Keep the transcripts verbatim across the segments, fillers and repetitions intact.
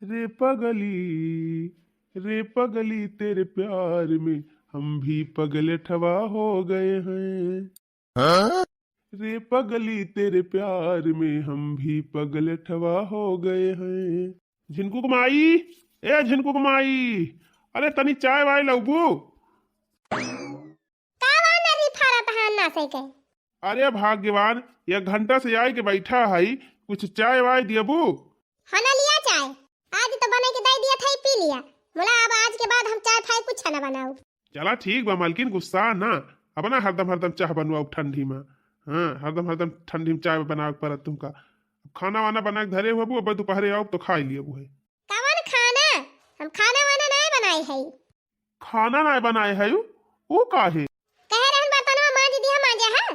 रे पगली, रे पगली, तेरे प्यार में हम भी पगलेठवा हो गए हैं। हाँ? रे पगली, तेरे प्यार में हम भी पगलेठवा हो गए हैं। झिनकुक माई, ए झिनकुक माई, अरे तनी चाय वाय लउबू? का बा नरी फारत है अन्ना से के? अरे भाग्यवान, एक घंटा से आए के बैठा है, कुछ चाय वाय दियबू? हना लिया चाय, आज तो बने के दे दिया था, पी लिया। मुला अब आज के बाद हम चाय फाय कुछ ना बनाऊ। चला ठीक बा मालकिन, गुस्सा ना, अपना हरदम हरदम चाह बनवाऊ ठंडी में। हाँ, हरदम हरदम ठंडी में चाय बनावे के पड़त तुमका। अब खाना वाना बना के धरे हुए, अब दोपहरे आओ तो खा ही लियबू है। कवन खाना? हम खाना वाना नहीं बनाए है। खाना नहीं बनाए है? वो काहे? कहे रहन बर्तनवा मांज दिया, मांजे है।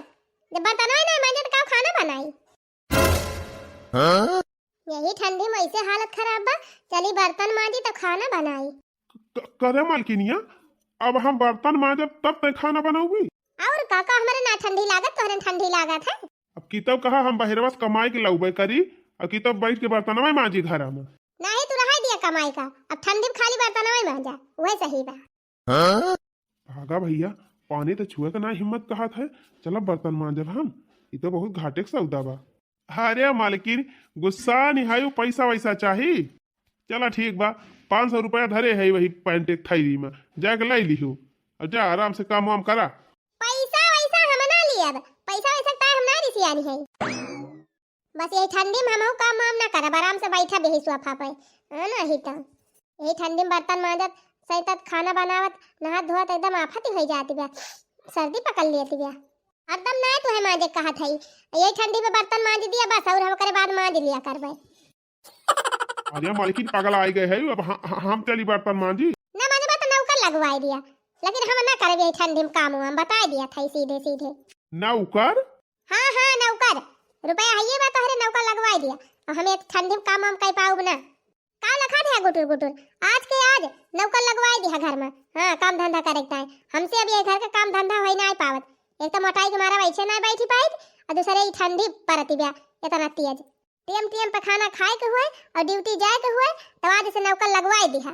जब बर्तनवा नहीं मांजे तो का खाना बनाई? हाँ? यही ठंडी में ऐसे हालत खराब बा, चली बर्तन मांजी तो खाना बनाई। क-, करे मालकिनिया, अब हम बर्तन मांजब तब तय खाना बनाऊबी? और का, का हमरे ना ठंडी लागत, तोहरे ठंडी लागत है? अब की तब कहा हम बहिरवा से कमाई के लउबे करी, अब की तब बैठ के बर्तनवा मांजी घरा में। नहीं, तू रहाई दिया कमाई का, अब ठंडी में खाली बर्तनवा मांजा, वह सही बा। हाँ? भागा भैया, पानी तो छुए के ना हिम्मत कहत है, चला बर्तन मांजब हम, ई तो बहुत घाटे के सौदा बा। अरे मालकिन, गुस्सा नहीं है, पैसा वैसा चाही। चला ठीक बा, पाँच सौ रुपया धरे है वही पैंट एक थैली में, जाके ले लिहो, अब जा आराम से काम वाम करा। पैसा वैसा हम ना लियब, पैसा वैसा का हम ना रिसियानी है। बस यही ठंडी में हमहू काम वाम ना करब, आराम से बैठा बेही सोफा पे, हाँ ना, यही तो। यही ठंडी में बर्तन मांजत, सैतत, खाना बनावत, नहात धोवत एकदम आफत ही हो जाती बा, सर्दी पकड़ लेती बा। हरदम ना तुहे मांजे कहत है, यही ठंडी में बर्तन मांज दिया बस, और हम ओकरे बाद मांज लिया करबे। अरे मालकिन, पागल आइ गए है, अब ह-, ह-, हम चली बर्तन मांजी। ना मांजबा तो नौकर लगवाई दिया, लेकिन हम ना करबे यही ठंडी में काम, हम बताई दिया था सीधे सीधे। नौकर? हाँ, हाँ, नौकर। रुपया हइये बा तोहरे, नौकर लगवाई दिया। और हम ये ठंडी में काम वाम कर पाउब ना। का लखा दिया गुटुर गुटुर? आज के आज नौकर लगवाई दिया घर में। हाँ, काम धंधा करे के ताई। हमसे अब ये घर के काम धंधा होई ना पावत। एक तो मोटाई के मारा वैसे ना बैठी पाइत, और दूसरे ई ठंडी परती बा इतना तेज। टेम टेम पे खाना खाए के हुए और ड्यूटी जाए के हुए, तो आज से नौकर लगवाई दिया।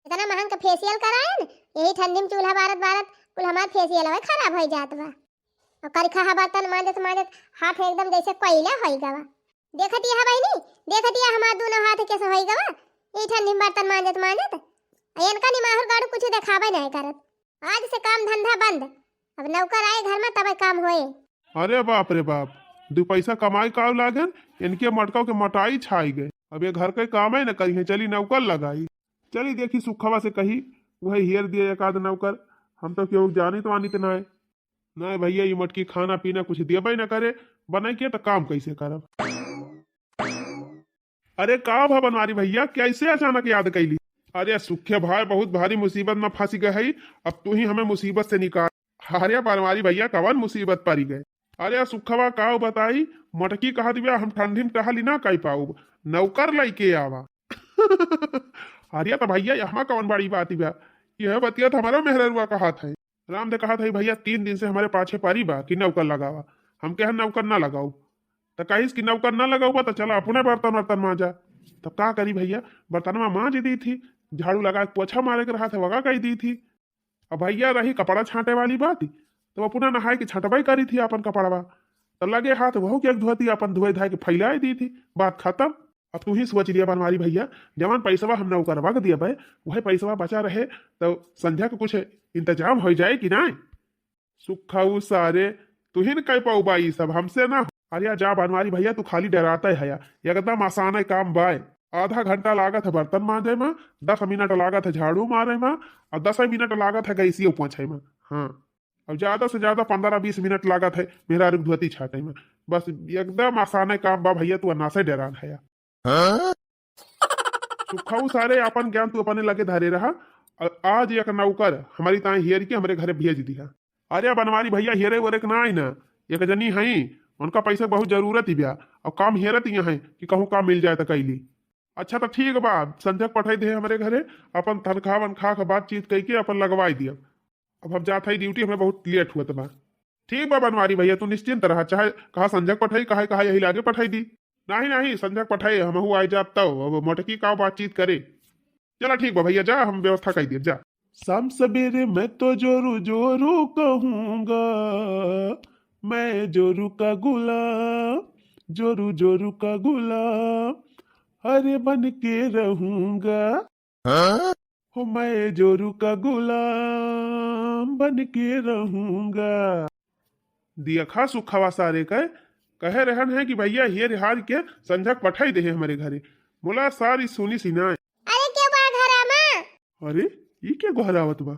इतना महंग के फेशियल कराए न, यही ठंडी में चूल्हा बारत बारत कुल हमार फेशियल खराब हो जात बा। और करिखा बर्तन मांजत मांजत हाथ एकदम जैसे कोयला होई गवा। देखत यह बहिनी, देखत यह हमार दोनों हाथ कैसे होई गवा, ई ठंडी में बर्तन मांजत मांजत। आ इनका निमाहुर गाड़ू कुछ देखाबे नहीं करत। आज से काम धंधा बंद, अब नौकर आए घर में तबे काम होए। अरे बाप रे बाप, दू पैसा कमाई काव लागन, इनके मटकाव के मोटाई छाई गए। अब ये घर के काम है न करिहे, चली नौकर लगाई। चली देखी सुखवा से कही, वह हेर दिए एक आध नौकर। हम तो केहू जानित वानित ना है। नहीं भैया, ये मटकी खाना पीना कुछ देबे न करे, बनाई के तो काम कैसे करब? अरे का भा बनवारी भैया, कैसे अचानक याद कैली? अरे सुखे भाई, बहुत भारी मुसीबत में फंसी गए है, अब तू ही हमें मुसीबत से निकाल। अरे बनवारी भैया, कवन मुसीबत पड़ी गए? अरे सुखवा का बताई, मटकी कहत बिया हम ठंडी में टहली ना कई पाउब, नौकर लइके आवा। अरे तो भैया, यहाँ कवन बड़ी बात बा? यह बतिया तो हमारा मेहररुआ कहत है। राम दे कहत है, "भैया, तीन दिन से हमारे पाछे परी बा कि नौकर लगावा।" हम कहे, "नौकर ना लगाऊ।" तो कहिस कि, "नौकर ना लगाऊ बा, तो चला अपने बर्तन वर्तन मांजा।" तब का करी भैया, बर्तनवा मांज दी थी, झाड़ू लगा के पोछा मारे के रहा था, वगा कही दी थी। अब भैया रही कपड़ा छांटे वाली बात, तो अपना नहाए के छांटबे करी थी अपन कपड़वा, तो लगे हाथ वहू के एक धोती अपन धोए धाए के फैलाए दी थी, बात खत्म। अब तू ही सोच लिया बनवारी भैया, जवन पैसवा हम नौकरवा के दियबे, वह पैसवा बचा रहे, तो संध्या के कुछ इंतजाम हो जाए कि नाय? सुखऊ सारे, तू ही न कह पाउबा ई सब, हमसे ना हो। अरे जा बनवारी भैया, तू खाली डराते है या, एकदम आसान है काम बाय। आधा घंटा लागत है बर्तन मांजे में, दस मिनट लागत है झाड़ू मारे में, और दस मिनट लागत है गैसियो पोंछे में। हाँ, अब ज्यादा से ज्यादा पन्द्रह बीस मिनट लागत है मेहरारू के धोती छाटे में। बस एकदम आसान है काम बा भैया, तू अन्ना से डरान है या। हाँ? सुखऊ सारे, अपन ज्ञान तू अपने लगे धरे रहा। और आज एक नौकर हमारी ताई हेर के हमरे घरे भेज दिया। अरे बनवारी भैया, हेरे वेरे के ना आई ना, एक जनी हई, उनका पैसा के बहुत जरूरत ही बा, और काम हेरत ही है कि कहूँ काम मिल जाए तो कैली। अच्छा तो ठीक बा, संध्या के पठाई दे हमरे घरे, अपन तनख्वाह वनख्वाह के बातचीत कई के अपन लगवाई दिया। अब हम जात हई ड्यूटी, हमें बहुत लेट हुआ बा। ठीक बा बनवारी भैया, तू निश्चिंत रहा, चाहे कहा संजय पठाई, कहा कहा यही लागे पठाई दी। नाही, नाही, संझक पठाए, हमहू आइ जाब तब, अब मोटकी का बातचीत करे। चला ठीक बा भइया, जा हम व्यवस्था कइ देब, जा। शाम सवेरे मैं तो जोरू जोरू कहूँगा, मैं जोरू का गुलाम, जोरू जोरू का गुलाम, अरे बन के रहूँगा। हाँ? हो मैं जोरू का गुलाम बन के रहूँगा। दियखा सुखवा सारे के, कहे रहन है कि भइया हेर हार के संझक पठाई देहे हमरे घरे। मोला सारी सुनिस ही नाय। अरे के बा घरा मा? अरे ई के गोहरावत बा?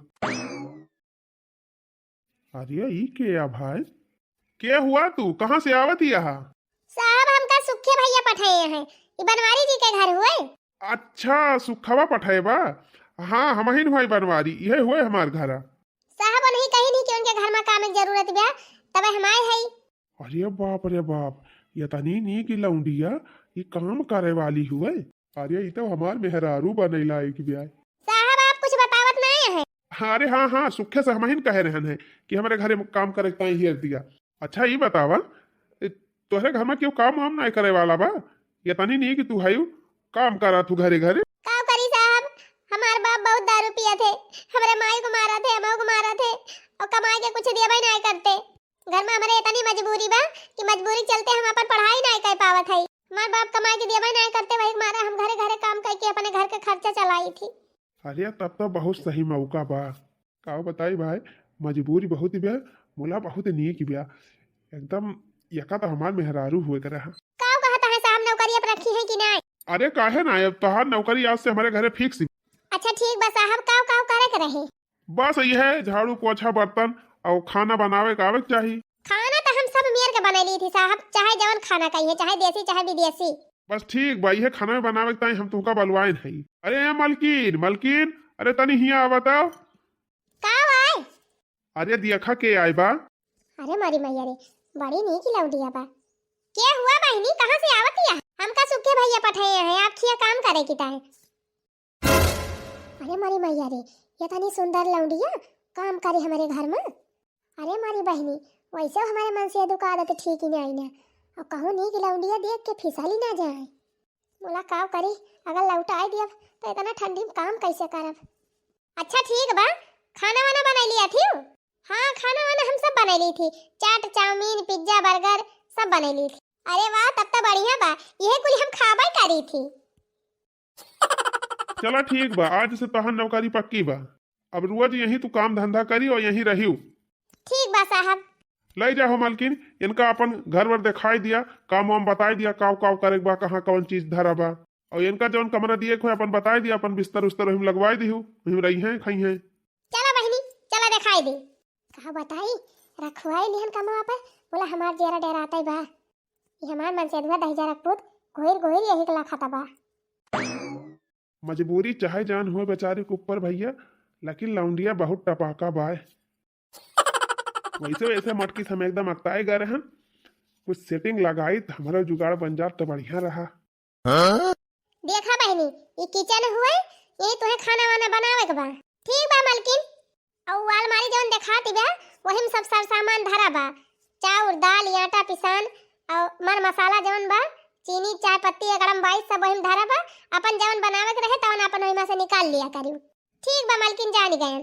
अरे ई के या भाई? के हुआ तू? कहाँ से आवत ही यहाँ? साहब हमका सुखे भइया पठाए हैं। ई बनवारी जी के घर हुए? अच्छा सुखवा पठाए बा? हाँ हमहिन हुई बनवारी, इहे हुए हमार घरा। साहब उन्हीं कही नहीं कि उनके घर मा काम एक जरूरत बा, तब हम आए हई। अरे बाप रे बाप, ये तनी नीक लौंडिया, ये काम करे वाली हुए। अरे ई तो हमार मेहरारू बने लायक बिया। साहब आप कुछ बतावत नहीं है। अरे हाँ हाँ, सुखे से हमहिन कहे रहन है कि हमरे घरे काम करे के ताई हेर दिया। अच्छा ई बतावा, ए, तोहरे घर मा केहू काम वाम नहीं करे वाला बा? ये तनी नीक तू हयू, काम करा तू घरे घरे। का करी साहब, हमार बाप बहुत दारू पिया थे, हमरे माई को मारा थे, हमहू को मारा थे, और कमाए के कुछ देबे नहीं करते। घर मा हमरे इतनी मजबूरी बा कि मजबूरी के चलते हम अपन पढ़ाई नाई कर पावत हई। हमार बाप कमाई के देबे नाई करते, वही के मारे हम घरे घरे काम करके अपने घर के खर्चा चलाई थी। अरे तब तो बहुत सही मौका बा। का बताई भाई, मजबूरी बहुत बा, मुला बहुत नीक बा। एकदम यका तो हमार मेहरारू हुए के रहा। का कहत है साहब, नौकरी अब रखी है कि नाई? अरे काहे ना, अब तोहार नौकरी आज से हमरे घरे fix। अच्छा ठीक बा साहब, का का करे के रहे? बस यह झाड़ू पोछा बर्तन और खाना बनावे के आवे के चाही। खाना तो हम सब मेर के बनैली थी साहब, चाहे जवन खाना कहिए, चाहे देसी चाहे विदेशी। बस ठीक बा, यह खाना बनावे के ताई हम तुमका बलवाइन हई। अरे ए मलकिन, मलकिन, अरे तनी हिया आवा तो। का आए? अरे दियखा के आए बा। अरे मारी मैया रे, बड़ी नीक लौंडिया बा। के हुआ बहिनी, कहाँ से आवत या? हमका सुखे भइया पठाए हैं आप खिया काम करे की ताई। अरे मारी मैया रे, ये तनी सुंदर लौंडिया काम करे हमरे घर मा। अरे मारी बहिनी, वैसे हमरे मनसेधू का आदत ठीक ही नाई ना। और कहूँ नीक लौंडिया देख के फिसली ना जाए। मुला काव करी, अगर लौटाई दियब तो इतना ठंडी मा काम कैसे करब? अच्छा ठीक बा, खाना वाना बनाई लिया थी? हाँ खाना वाना हम सब बनाई ली थी, चाट चाउमीन पिज्जा बर्गर सब बनाई ली थी। अरे वाह तब तो बढ़िया बा, यह कुल हम खाबे करी थी। चला ठीक बा, आज से तोहार नौकरी पक्की बा। अब रोज यहीं तू काम धंधा करी और यहीं रहियो। ठीक बा साहब। ले जाहो मलकिन, इनका अपन घर वर दिखाई दिया, काम वाम बताई दिया, काव काव करे के बा, कहाँ कौन चीज धरा बा, और इनका जौन कमरा दिए के होए अपन बताई दिया, अपन बिस्तर उस्तर वहीं लगवाई दिहू, वहीं रही हैं खाई हैं। चला बहिनी, चला दिखाई दी। कहा बताई, रखवाई लिहन कमवा पे, बोला हमार जेरा डेराते बा। ये हमार मनसेधुआ दहिजरा पूत, गोहिर गोहिर यही कला खाता बा। मजबूरी चाहे जान हो बेचारे के ऊपर भइया, लेकिन लौंडिया बहुत टपाका बाय। वैसे वैसे मटकी से हम एकदम अकताए गए रहन, कुछ setting लगाई तो हमारा जुगाड़ बन जात तो बढ़िया रहा। देखा बहिनी, ई kitchen हुए, यही तुहे खाना वाना बनावे के बा। ठीक बा मलकिन। और वो अलमारी जौन देखाती बा, वही में सब सर सामान धरा बा, चाउर, दाल, आटा, पिसान और मर मसाला जौन बा, चीनी, चाय पत्ती, अगड़म बाइस सब वही में धरा बा। अपन जौन बनावे के रहे तवन अपन वही में से निकाल लिया करियो। ठीक बा मलकिन, जानी गयन।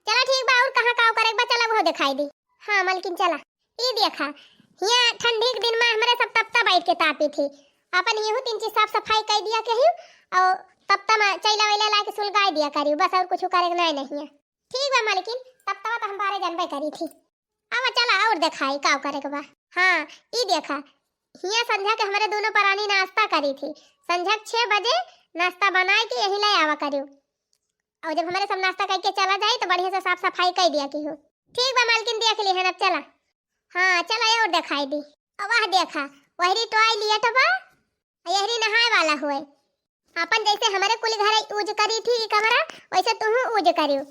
चला ठीक बा, और कहाँ काव करे के बा, चला वो दिखाई दी। हाँ मलकिन चला। ई देखा, हिया ठंडी के दिन में हमरे सब तपता बैठ के तापी थी। अपन यहू तीन चीज साफ सफाई कर दिया कही और तपता में चैला वैला ला के सुलगाई दिया करी, बस और कुछ करे के नहीं, नहीं है। ठीक बा मलकिन, तपतवा तो हम बारे जानबे करी थी। अब चला और दिखाई काव करे के बा। हाँ, ई देखा, हिया संझा के हमरे दोनों परानी नाश्ता करी थी। संझा के छह बजे नाश्ता बनाए के यही ले आवा करियो। और जब हमरे सब नाश्ता करके चला जाई तो बढ़िया से साफ सफाई कर दिया की हो। ठीक बा मलकिन, देख ली है अब चला। हाँ चला, ये और दिखाई दी। अब वह देखा, वहरी toilet बा, यहरी नहाए वाला हुए। अपन जैसे हमरे कुल घर use करी थी ई कमरा, वैसे तुहू use करियो।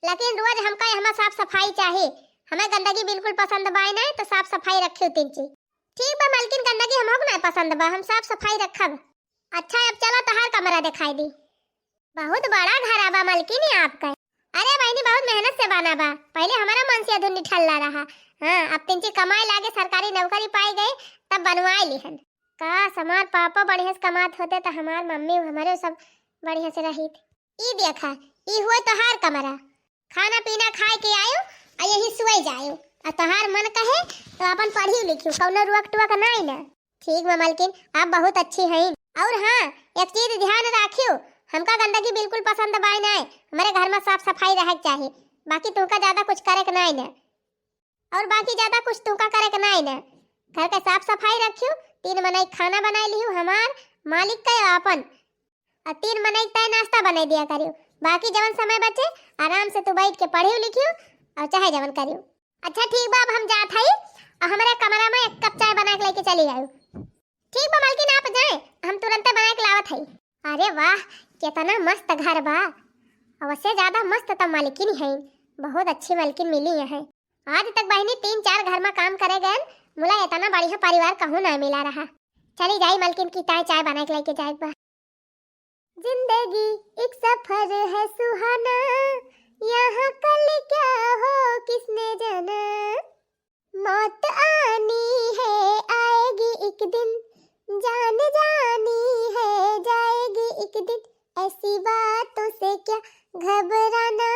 लेकिन रोज हमका यहाँ साफ सफाई चाही, हमें गंदगी बिल्कुल पसंद बाय नहीं, तो साफ सफाई रखियो तीन चीज। ठीक बा मलकिन, गंदगी हमहू के नहीं पसंद बा, हम साफ सफाई रखब। अच्छा अब चला तोहार कमरा दिखाई दी। बहुत बड़ा घर बा मलकिन आपका। अरे बहिनी बहुत मेहनत से बना बा, पहले हमारा मनसेधू निठल्ला रहा। हाँ अब तीन चीज कमाए लागे सरकारी नौकरी पाई गए तब बनवाए लिहन। काश हमार पापा बढ़िया से कमात होते त हमार मम्मी हमरे सब बढ़िया से रहित। ई देखा, ई हुए तोहार कमरा। खाना पीना खाए के आयो, आ यहीं सोए जायो। आ तोहार मन कहे तो अपन पढ़ियो लिखियो, कौनो रुअक टुअक नाई ना। ठीक बा मलकिन, आप बहुत अच्छी हईन। और हाँ, एक चीज ध्यान राखियो, हमका गंदगी बिल्कुल पसंद बाय नाय। हमरे घर में साफ सफाई रहे के चाही, बाकी तुमका ज्यादा कुछ करे के नाय ना। और बाकी ज्यादा कुछ तुमका करे के नाय ना। घर के साफ सफाई रखियो, तीन मनई खाना बनाए लियो, हमार, मालिक का, अपन। और तीन मनई तय नाश्ता बनाई दिया करियो। बाकी जवन समय बचे, आराम से तू बैठ के पढ़ियो लिखियो और चाहे जवन करियो। अच्छा ठीक बा, अब हम जात हई और हमरे कमरा में एक कप चाय बना के लेके चली आयो। ठीक बा मलकिन, आप जाए, हम तुरंते बना के लावत हई। अरे वाह, कितना मस्त घर बा। अवश्य ज्यादा मस्त त मलकिन है, बहुत अच्छी मलकिन मिली है। आज तक बहिनी तीन चार घर में काम करे गए, मुला इतना बढ़िया परिवार कहूँ ना मिला रहा। चली जाई मलकिन की ताई चाय बना के लेके जाए बा। जिंदगी एक सफर है सुहाना, यहाँ कल क्या हो किसने जाना। मौत आनी है आएगी एक दिन, जान जानी है जाएगी एक दिन, ऐसी बातों से क्या घबराना,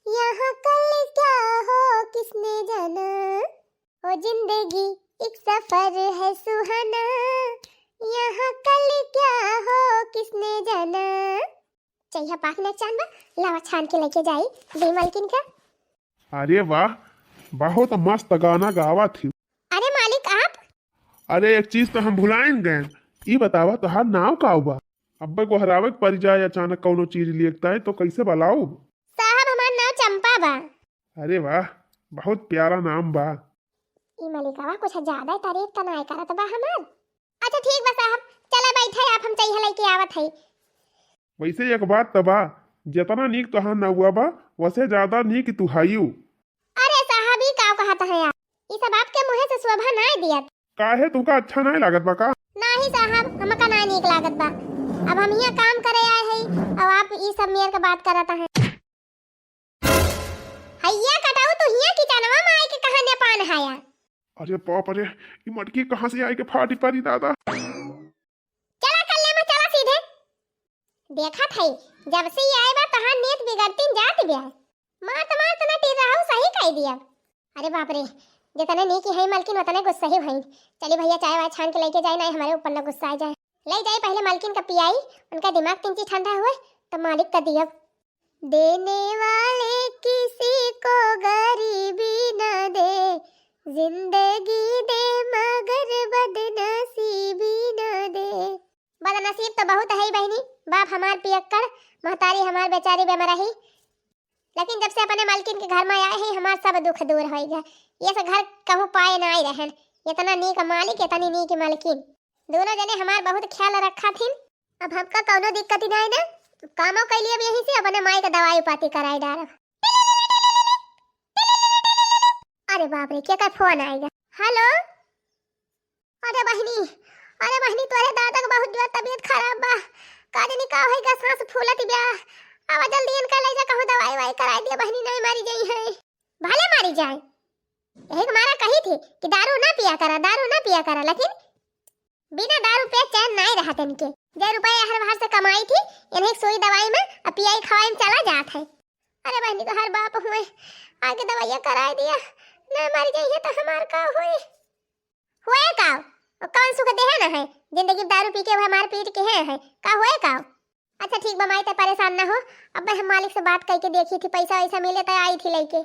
यहाँ कल क्या हो किसने जाना। ओ जिंदगी एक सफर है सुहाना, यहाँ कल क्या हो किसने जाना। चैहा पाक ने चांद बा, लावा छान के लेके जाई दी मलकिन का। अरे वाह, बहुत मस्त गाना गावत ही। अरे मालिक आप? अरे एक चीज तो हम भुलाइन गए, ई बतावा तोहार नाव का बा? अब्बे गोहरावे के परि जाए अचानक कौनो चीज लियकताए तो कैसे बलाऊ? साहब हमार नाव चंपा बा। अरे वाह, बहुत प्यारा नाम बा। ई मलिकवा कुछ ज्यादा तारीफ त नाय करत बा हमार। अच्छा ठीक बा साहब, चला बैठे आप, हम चैहा लेके आवत हई। वैसे एक बात त बा, जितना नीक तोहार नौआ बा, वसे ज्यादा नीक तू हयू। अरे साहब, ई का कहत हैं आप? ई सब आपके मुँहे से शोभा नाय दियत। काहे, तुमका अच्छा नाय लागत बा का? नाही साहब, हमका नाय नीक लागत बा। अब हम हियाँ काम करे आए हई, अब आप ई सब मेर के बात करत हैं। हैया कटाऊ, तू हियाँ किचनवा में आए के कहाँ ने पान हाया? अरे बाप रे, ई मटकी कहाँ से आए के फाटी परी दादा। चला कल्ले में चला सीधे। देखत हई, जब से ई आए बा तहार नीयत बिगड़तीन जात बिया। मार त मार तना टीर रहू सही कह दिया। अरे बाप रे, जितने नीक है मलकिन उतने गुस्सा ही भई। चली भैया चाय वाय छान के लेके जाए, नहीं हमारे ऊपर न गुस्सा आ जाए। ले जाए पहले मलकिन का पियाई, उनका दिमाग तिंची ठंडा हुए तो मालिक का दियब। देने वाले किसी को गरीबी न दे, जिंदगी दे मगर बदनसीबी न दे। बदनसीब तो बहुत है बहिनी, बाप हमार पियक्कड़, महतारी हमार बेचारी बेमरही, लेकिन जब से अपने मालकिन के घर में आए हैं हमार सब दुख दूर हो गया। ये से घर कहूँ पाए ना आई रहन, इतना नीक मालिक, इतनी नीक मालकिन। दोनों जने हमार बहुत ख्याल रखा थिन। अब हमका कौनो दिक्कत ही नहीं ना, कामो कैली अब यहीं से अपने माई का दवाई पाती कराई डारब। अरे बाप रे, क्या का फोन आएगा? हेलो, अरे बहिनी, अरे बहिनी, तोरे दादा के बहुत जोर तबीयत खराब बा। का जानी का होई गा, सांस फूलत बा। आवा जल्दी इनका ले जा, कहूँ दवाई वाई कराई दिया बहिनी, नहीं मारी जाई है। भले मारी जाए, यही के मारा कही थी कि दारू ना पिया करा, दारू ना पिया करा, लेकिन बिना दारू पे चैन नाई रहत इनके। जे रुपया हर बाहर से कमाई थी, इन्हें सुई दवाई में और पियाई खवाई में चला जात है। अरे बहिनी, तोहार बाप हुए, आके दवाइया कराई दिया, ना मर जाइए तो हमार का होए? हुए का? वो कौन सुख देहे ना है, जिंदगी में दारू पी के वह मार पीट के है, है। का हुए का? अच्छा ठीक बा माई, ते परेशान ना हो, अब हम मालिक से बात करके देखी थी, पैसा वैसा मिले तो आई थी लेके।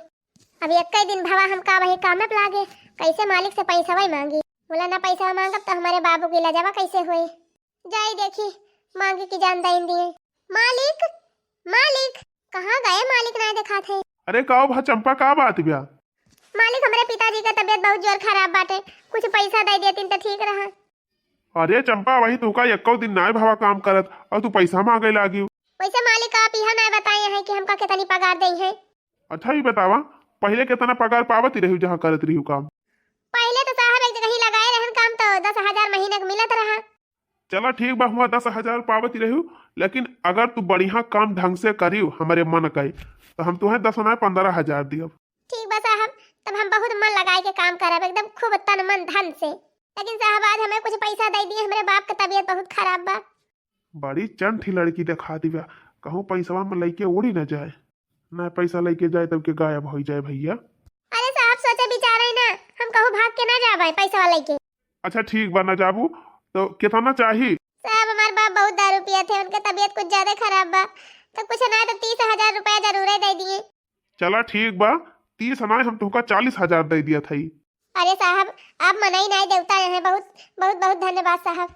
अब एक ही दिन भवा हम का वही काम में लागे, कैसे मालिक से पैसा वही मांगी? बोला ना पैसा मांगब तो हमारे बाबू की लजावा कैसे हुए? जाई देखी, मांगी की जान दइन दिए। मालिक, मालिक, कहाँ गए मालिक, ना दिखात है। अरे का भा चंपा, का बात बा? मालिक, हमरे पिताजी का तबीयत बहुत जोर खराब बाटे, कुछ पैसा दे देतीन तो ठीक रहा। अरे चंपा, वही तू का एको दिन नाय भवा काम करत और तू पैसा मांगे लागी। वैसे मालिक, आप यह ना बताए हैं कि हमका कितनी पगार दे हैं। अच्छा ही बतावा, पहले कितना पगार पावत रही जहाँ करत रही काम? पहले तो साहब एक जगह ही लगाए रहन काम, तो दस हजार महीने का मिलत रहा। चला ठीक बा, हुआ दस हजार पावत रही, लेकिन अगर तू बढ़िया काम ढंग से करियो हमारे मन का, तो हम तुम्हें दस ना पन्द्रह हजार दियब। ठीक बा साहब, तब हम बहुत मन लगाए के काम करब, एकदम खूब तन मन धन से। लेकिन साहब, आज हमें कुछ पैसा दे दिए, हमरे बाप के तबीयत बहुत खराब बा। बड़ी चंठी लड़की देखाती बा, कहूँ पैसवा में लइके उड़ी न जाए। ना पैसा लइके जाए तब के गायब होइ जाए भइया। अरे साहब, सोचे विचारे ना, हम कहूँ भाग के ना जाबे पैसवा लइके। अच्छा ठीक बा, ना जाबू तो कितना चाही? साहब, हमार बाप बहुत दारू पियत है, उनके तबीयत कुछ ज्यादा खराब बा, तो कुछ ना तो तीस हजार रुपया जरूरे दे दिए। चला ठीक बा, तीस नाय, हम तुहका चालीस हजार दे दियत हई। अरे साहब, आप मनई नाय देवता हैं, बहुत बहुत बहुत धन्यवाद साहब।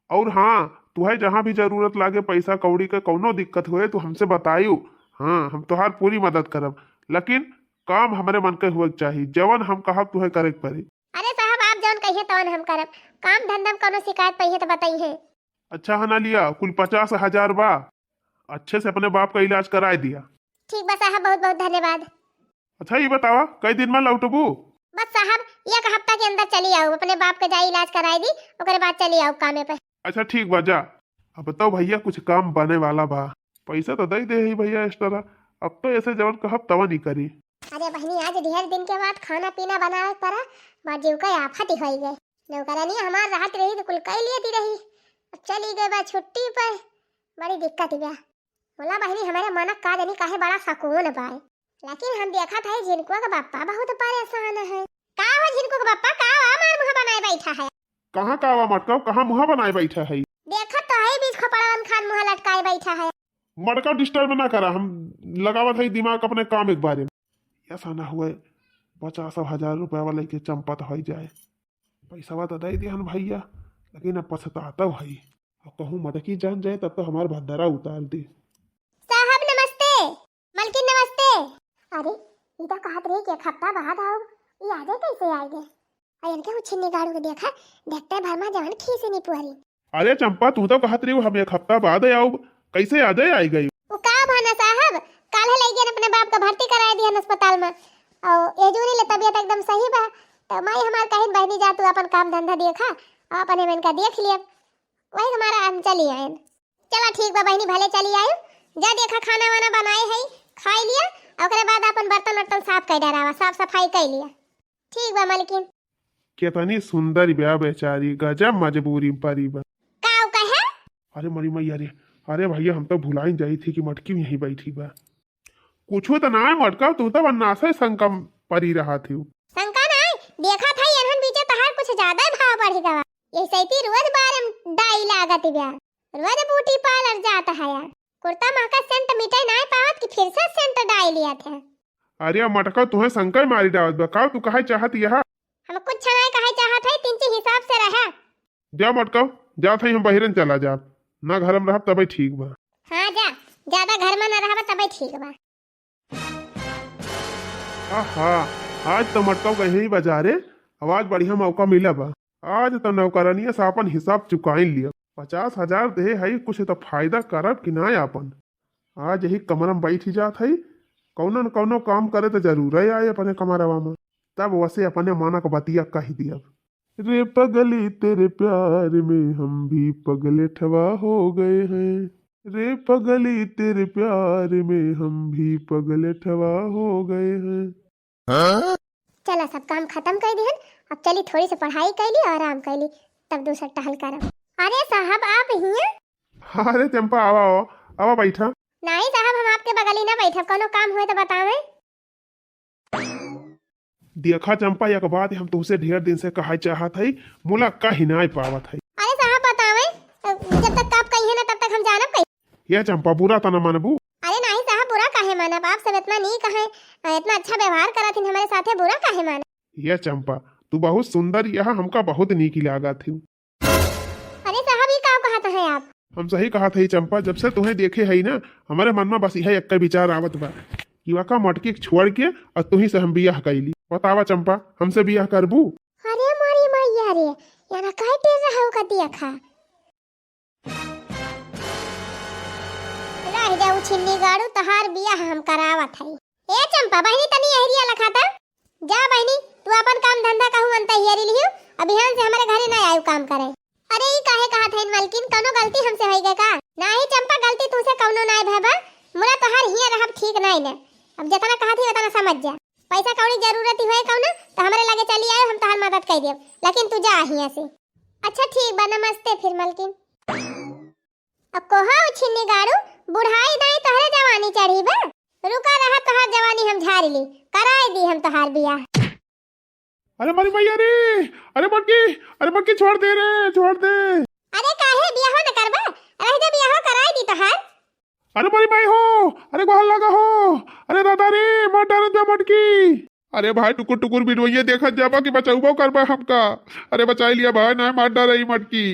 और हाँ, तुहे जहाँ भी जरूरत लागे पैसा कौड़ी के, कौनो दिक्कत होए तो हमसे बतायु। हाँ, हम तोहार पूरी मदद करब, लेकिन काम हमरे मन के हुए के चाही, जवन हम कहब तुहे करे के पड़ी। अरे साहब, आप जवन कहिए तवन हम करब, काम धंधा में कौनो शिकायत पइहे तो बताइए। अच्छा है ना लिया, कुल पचास हजार बा, अच्छे से अपने बाप का इलाज कराए दिया। ठीक बा साहब, बहुत बहुत धन्यवाद। अच्छा ये बतावा, कई दिन में लौटबू? बस साहब, एक हफ्ता के अंदर चली आऊ, अपने बाप के जाई इलाज कराए दी, ओकरे बाद चली आऊ कामे पे। अच्छा ठीक बा, जा। अब तो भइया कुछ काम बने वाला बा, पैसा तो दे दे ही भइया एक्स्ट्रा, अब तो ऐसे जवन कहब तवन ही करी। अरे बहनी, आज ढेर दिन के बाद खाना पीना बनावे के पड़ा, बा जीव का आफत ही होई गए। नौकरानी हमार रहत रही तो कुल कई लेती रही, अब चली गए बा छुट्टी पे, बड़ी दिक्कत बा। बोला बहनी, हमारे मनक का जानी काहे बड़ा सकून बाय, लेकिन हम देखत है झिनकुआ के बापा बहुत परेशान है। का हो झिनकू के बापा, का हो हमार मुँह बनाए बैठा है? कहाँ का हुआ मटकाओ, कहाँ मुँह बनाए बैठा है? देखत तो है बीच खोपड़वन खान मुँह लटकाए बैठा है। मटकाओ disturb ना करा, हम लगावत है दिमाग अपने काम एक बारे में। ऐसा ना हुए पचास हजार रुपया वाले के चंपत हो जाए। पैसवा तो दे दिहन भइया, लेकिन अब पछताता है। अब कहूँ मटकी जान जाए तब तो हमार भंडारा उतार दे। साहब नमस्ते, मलकिन नमस्ते। अरे, ई तो कहत रही कि एक हफ्ता बाद आओ, ई आजे कैसे आए गए? आ इनके उ छिन्नी गाड़ू के देखा, देखते भर में जवन खीसी निपुअरी। अरे चंपा, तू तो कहत रही हम एक हफ्ता बाद आउब, कैसे आजे आई गई? उ का भाना साहब, काल्हे लइ गए अपने बाप का भर्ती कराए दिहन अस्पताल में। और ये जोनी ले तबीयत एकदम सही बा, तो माई हमार कहिन, "बहनी जा तू अपन काम धंधा देखा, और अपने मन का देख लिया।" वही हमारा हम चली आयन। चला ठीक बा बहनी, भले चली आयु, जा देखा खाना वाना बनाए है, खाई लिया, और ओकरे बाद अपन बर्तन वर्तन साफ कर डरावा, साफ सफाई कर लिया। ठीक बा मलकिन। कितनी सुंदर बा बेचारी, गजब मजबूरी में परी बा। का उ कहे? अरे मरी मैया रे, अरे भइया हम तो भुलाइन जाई थी कि मटकी यहीं बैठी बा। कुछो तो ना है मटका, तू तो वन्नासे शंका परी रहा थी। शंका ना है, देखा था एनहन बीचे तहार कुछ ज्यादा भाव बढ़ गवा। ये सैती रोज बारे में डाई लागत बा, रोज ब्यूटी पार्लर जात है यार। कुर्ता महका सेंट मिटे ना पावत कि फिर से सेंट डाई लिया थे। अरे मटका तुहे शंका मारी डावत बा, का तू कहे चाहत यह? हम कुछ नहीं कहे चाहत है, तिंची हिसाब से रहा। जा मटका, जात है हम बहिरन चला जा, ना घर में रहब तबे ठीक बा। हाँ जा, ज्यादा घर में ना रहब तबे ठीक बा। आहा, आज तो मटका गए ही बाजारे, अब आज बढ़िया मौका मिला बा। आज तो नौकरानिया से अपन हिसाब चुकाइन लिया। पचास हजार दे है, कुछ तो फायदा करब कि ना आपन। आज यही कमरा में बैठ ही जात है, कौनो न कौनो काम करे तो जरूर है आए अपने कमरवा में। तब वसे अपने माना का बतिया कह दिया। रे पगली तेरे प्यार में हम भी पगलेठवा हो गए हैं। रे पगली तेरे प्यार में हम भी पगलेठवा हो गए हैं। चला सब काम खत्म कर दिहन, अब चली थोड़ी सी पढ़ाई कर ली, आराम कर ली, तब दूसर टहल करब। अरे साहब आप हियाँ? अरे चंपा आवा आवा, आवा बैठा। नहीं साहब हम आपके बगली ना बैठब, कौनो काम हुए तो बतावे। देखा चंपा, एक बात हम तुहसे ढेर दिन से कहे चाहत हई, मुला कही नाय पावत हई। अरे साहब बतावे, जब तक आप कहिए ना तब तक हम जानब कहीं। ये चंपा बुरा तना मानबू? अरे नहीं साहब बुरा काहे मानब, आप सब इतना नीक हैं, इतना अच्छा व्यवहार करत हैं हमारे साथे, बुरा काहे मानब? ये चंपा तू बहुत सुंदर, यह हमका बहुत नीक लागत है। अरे साहब, ई का कहत हैं आप? हम सही कहत हई चंपा, जब से तुहें देखे हई ना, हमरे मन में बस इहे एक्के विचार आवत बा कि वाका मटकी के छोड़ के और तुही से हम बियाह कइली। बतावा चंपा, हमसे बियाह करबू? अरे मोरी मैया रे, याना काहे टेर रहा का देखा। रह जाऊ छिन्नी गाड़ू, तहार बियाह हम करावत हई। ए चंपा, बहिनी तनी एहरिया लखाता। जा बहिनी, तू अपन काम धंधा कहूँ अंता हियरी लिहियो, अब बिहान से हमरे घरे ना आयु काम करे। अरे ई काहे कहत हईन मलकिन, कौनो गलती हमसे होई गए का? नाही चंपा, गलती तुमसे कौनो नाय भय बा, मुरा तोहार हिया रहब ठीक नाय न। अब जितना कहत ही उतना समझ जा। पैसा कौड़ी जरूरत ही होए कौनो, तो हमरे लगे चली आयो, हम तोहार मदद कर देब, लेकिन तू जा हियां से। अच्छा ठीक बा, नमस्ते फिर मलकिन। अब कोहा उछिन्नी गाड़ू, बुढ़ाई दाई तोहरे जवानी चढ़ी बा। रुका रहा, तोहार जवानी हम झाड़ ली, कराई दी हम तोहार बियाह। अरे मोरी मैया रे, अरे मटकी, अरे मटकी छोड़ दे रे, छोड़ दे। अरे काहे बियाह न करबा? रह दे, बियाह कराई दी तोहार। अरे मोरी माई हो, अरे गोहर लागा हो, अरे दादा रे, मार डारत बा मटकी। अरे भाई टुकुर टुकुर बिडवैया देखत जाबा कि बचाउबो करबा हमका। अरे बचाई लिया भाई, ना मार डारे ई मटकी।